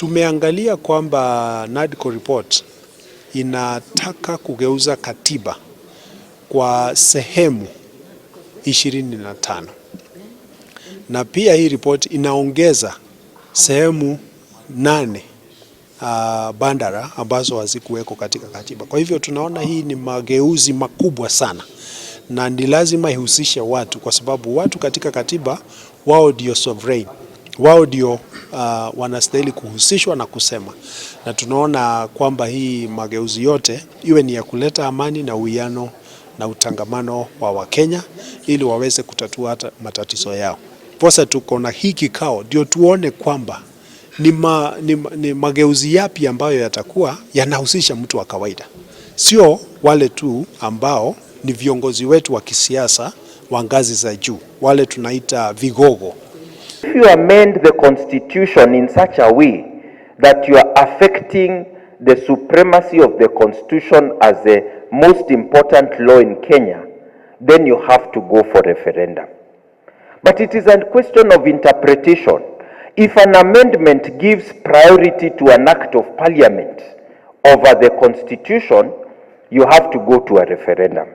Tumeangalia kwamba NADCO report inataka kugeuza katiba kwa sehemu 25 na pia hii report inaongeza sehemu 8 bandara ambazo hazikuweko katika katiba. Kwa hivyo tunaona hii ni mageuzi makubwa sana, na ni lazima ihusishe watu, kwa sababu watu katika katiba wao ndio sovereign, wao ndio wanastahili kuhusishwa na kusema, na tunaona kwamba hii mageuzi yote iwe ni ya kuleta amani na uwiano na utangamano wa Wakenya ili waweze kutatua hata matatizo yao. Posa tuko na hii kikao ndio tuone kwamba ni mageuzi yapi ambayo yatakuwa yanahusisha mtu wa kawaida, sio wale tu ambao ni viongozi wetu wa kisiasa wa ngazi za juu, wale tunaita vigogo. If you amend the constitution in such a way that you are affecting the supremacy of the constitution as the most important law in Kenya, then you have to go for referendum. But it is a question of interpretation. If an amendment gives priority to an act of parliament over the constitution, you have to go to a referendum.